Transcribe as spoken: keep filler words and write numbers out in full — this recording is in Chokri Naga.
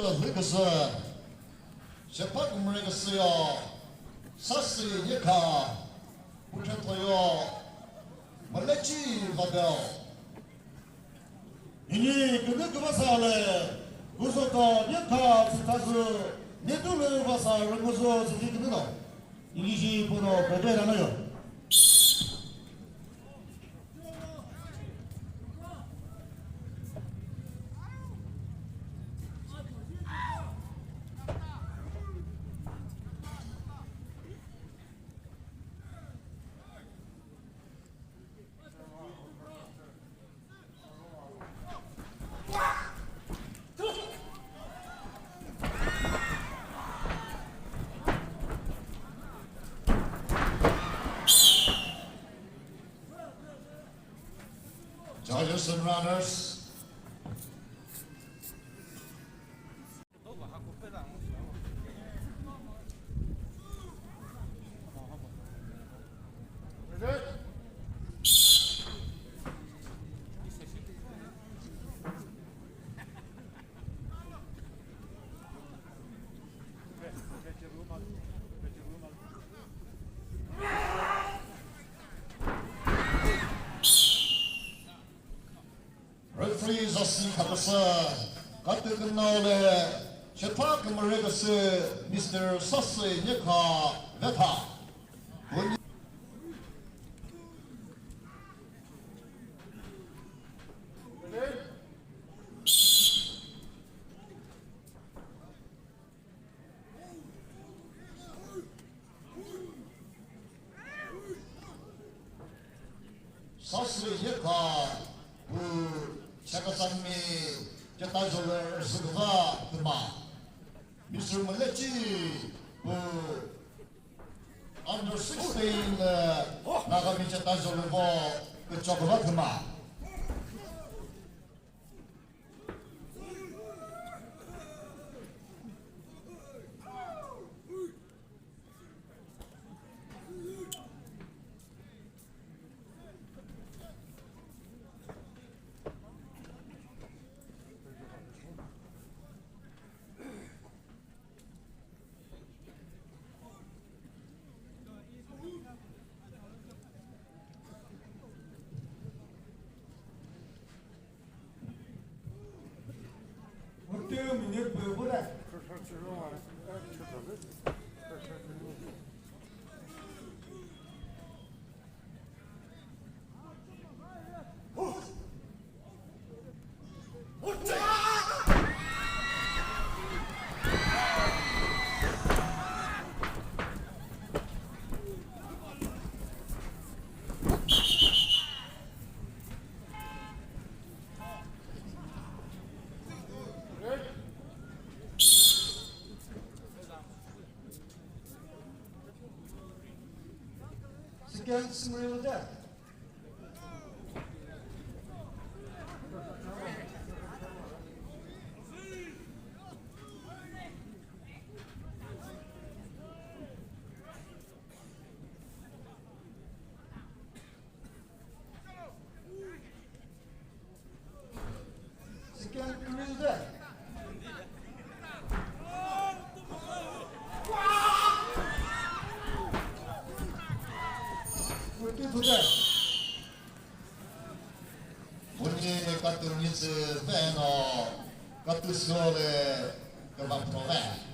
Zü küsü, shepha kümüre küsü yo, sasü yekha, puthre thoyo, malechi vadeo. Ini künü küvasa le, kuzoto yekha sütazü, netulü vasa rünguzo süti künü no. Ini shi puno kete nanoyo. Judges and runners. Referee zasi khaküsü, katü künole, shepha kümüre küsü, Mister Sasi Nyekha vetha. Sasü yekha pu Chakhesangmi Chetajolü züküva thüma. Mister Malechi pu under sixteen, eh, Nagami Chetajolü vo küchoküva thüma. Second, Sumril Deb. Second, Sumril Deb. Forty to Deb. Muni katü nyitsü veno, katü sole kebap prove.